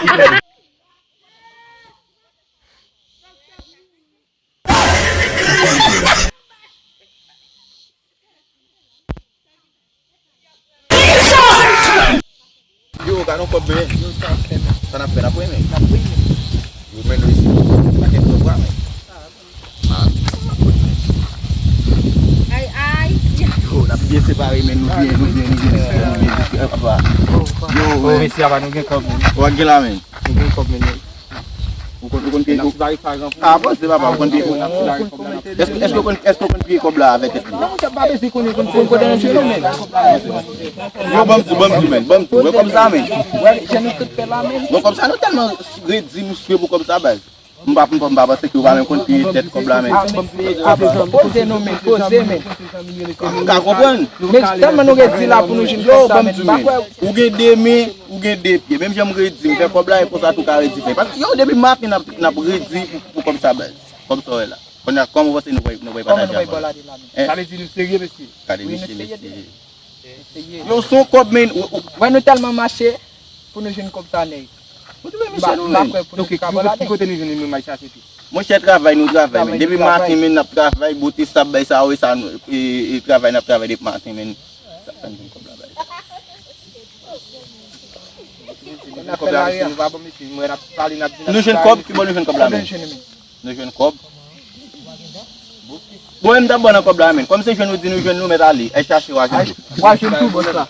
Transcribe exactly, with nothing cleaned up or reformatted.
Yo, gade yon kòb, men. Yo, sa ap fè, men. Sa n ap fè, n ap renmen. N ap renmen. Yo, men, nou isi, se pa kèk kòb, men. Ay, ay. Yo, n ap byen separe, men, nou byen, nou byen, nou byen diskre, nou byen diskre, papa. Yo, men. Mesye, apa nou gen kòb, men. W ap gen la, men. Nou gen kòb, men. Ou konn, ou konn piye kòb? Ah, bon, se papa, ou konn piye kòb? Èske, èske ou konn, èske ou konn piye kòb la avè tèt li? Non, monchè, pa bezwen konnen, konn, konn kote nou jwenn men. Yo, ban m di, ban m di, men, ban m di, wè kòb sa, men. Wè, jan nou tout fè la, men. Bon, kòb sa, nou tèlman redi, nou swe pou kòb sa, baz. M pa, m pa, m pa panse ke ou pa menm konn piye tèt kòb la, men. Ah, poze non, men, poze, men. M ka konprann. Men tèlman nou redi la pou nou jwenn kòb sa, men, m pa kwè. Ou gen de men, ou gen de pye. Menm jan m redi, m fè kòb la, e konsa tou ka redi fè. Paske yo, depi maten, n ap, n ap redi pou, pou kòb sa, baz. Kòb sa w wè la. Kounye a, kòman w panse nou pral, nou pral pataje avè l? Hein? Sa vle di nou serye, mesye. Gade mesye, mesye. Yo, se yon kòb, men. Wè, nou tèlman mache pou nou jwenn kòb sa, nèg. Ou twouve misye nou, men. Ok, ki kote nou jwenn li, nou al chache tou? Monchè, travay nou travay, men. Depi maten, men, n ap travay, bote sab, bay sa, wè sa, e, e, travay n ap travay depi maten, men. Sa fè n jwenn kòb la, bay. Kòb la, mesye, nou pa bon, mesye, mwen n ap pale, n ap di, n ap pale. Nou jwenn kòb, ki bò nou jwenn kòb la, men? Nou jwenn kòb. Bon, e m t ap ba w nan kòb la, men. Kòm se jwenn ou di nou jwenn, nou mèt ale. Al chache, w a jwenn tou. W a jwenn tou, bòs la.